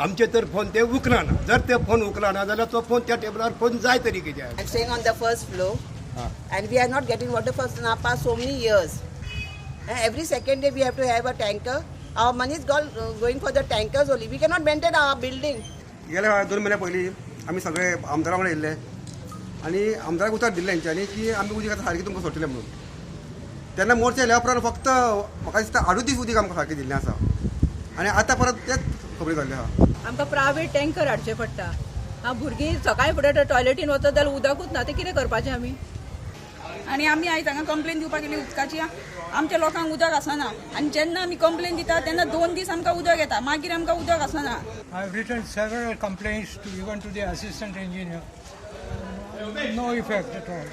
आमचे तर फोन ते उखलना. जर ते फोन उखलना जाल्यार तो फोन त्या टेबलार फोन जाय तरी कित्याक? I'm staying on the first floor and we are not getting water for now past so many years. And every second day we have to have a tanker. Our money is going for the tankers only. We cannot maintain our building. गेल्या 2 म्हयन्या पयलीं आमी सगळे आमदारा वांगडा येयल्ले आनी आमदाराक उतर दिल्लें हेंच्यांनी की आमी उदीक आतां सारकें तुमकां सोडटले म्हणून. तेन्ना मोर्चा येयल्या उपरांत फक्त म्हाका दिसता 8 दीस उदीक आमकां सारकें दिल्लें आसा आनी आतां परत तेच खबरी जाल्ले आहा. आमकां प्रायवेट टँकर हाडचे पडटा. भुरगीं सकाळीं फुडें टॉयलेटीन वचत जाल्यार उदकूच ना, तें कितें करपाचें आमी? आनी आमी आयज हांगा कंप्लेन दिवपाक गेली उदकाची. आमच्या लोकांक उदक आसना आनी जेन्ना आमी कंप्लेन दिता तेन्ना 2 दीस आमकां उदक येता, मागीर आमकां उदक आसना. I have written several complaints to even to the assistant engineer. No effect at all.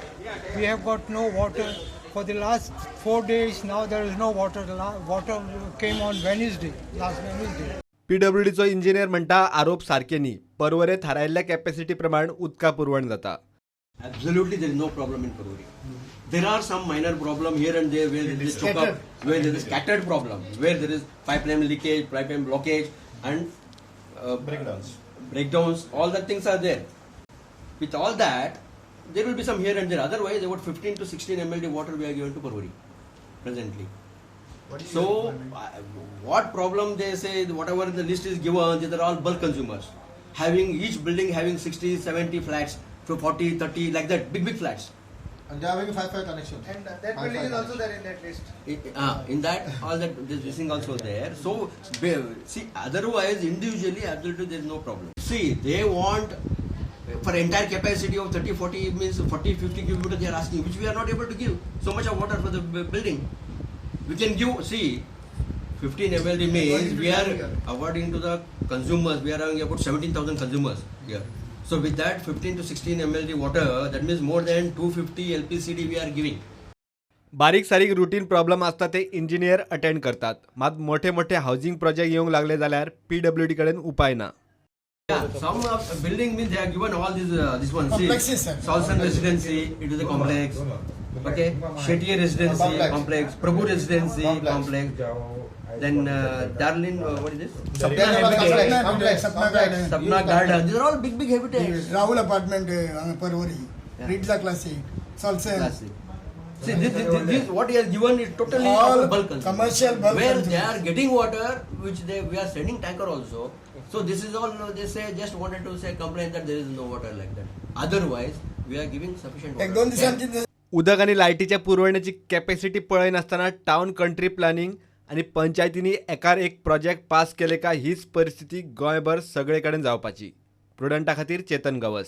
We have got no water for the last 4 days. Now there is no water. Water came on Wednesday, last Wednesday. पीडब्ल्यूडीचो engineer म्हणटा आरोप सारके न्ही. पर्वरे थारायल्ल्या capacity प्रमाण उदका पुरवण जाता. Absolutely, there is no problem in Parvati. There are some minor problem here and there where there is choke up, where there is scattered problem, where there is pipeline leakage, pipeline blockage, and breakdowns. All that things are there. With all that, there will be some here and there. Otherwise, about 15 to 16 MLD water we are given to Parvati presently. So, what problem they say, whatever the list is given, these are all bulk consumers. Having each building having 60, 70 flats, to 40, 30, like that, big, big flats. And they are having 5-5 connections. And that building is also there in that list. In that, all that, this thing also there. So, see, otherwise, individually, absolutely there is no problem. See, they want, for entire capacity of 30, 40, means 40, 50 cubic meter they are asking, which we are not able to give. So much of water for the building. We can give, see, 15 MLD means we are, according to the consumers, we are having about 17,000 consumers here. So with that 15 to 16 MLD water, that means more than 250 LPCD we are giving. बारीक सारीक routine problem आसता ते engineer attend करतात. मात मोठे मोठे housing project येवंक लागले जाल्यार पीडब्ल्यूडी कडेन उपाय ना. Yeah, some of building means they are given all these this one. See, Complexes, sir. Salsan Residency, it is a complex. Okay, Shetty Residency complex, Prabhu Residency complex. Then Darlin, what is this? Sapna Habitat, Complex, Sapna Garden. Sapna Garden. These are all big big habitats. Rahul apartment Porvorim, Ritz Classic, Salcem. Classic. See, this what he has given is totally All of bulk consumption. Commercial bulk where they consumption. are getting water, which they we are sending tanker also. So this is all they say, just wanted to say complain that there is no water like that. Otherwise, we are giving sufficient water. एक दोन दिसांची उदक आनी लायटीच्या पुरवणेची capacity पळयनासतना town country planning आनी पंचायतींनी एकार एक project pass केले काय हीच परिस्थिती गोंयभर सगळे कडेन जावपाची. प्रुडंटा खातीर चेतन गवस.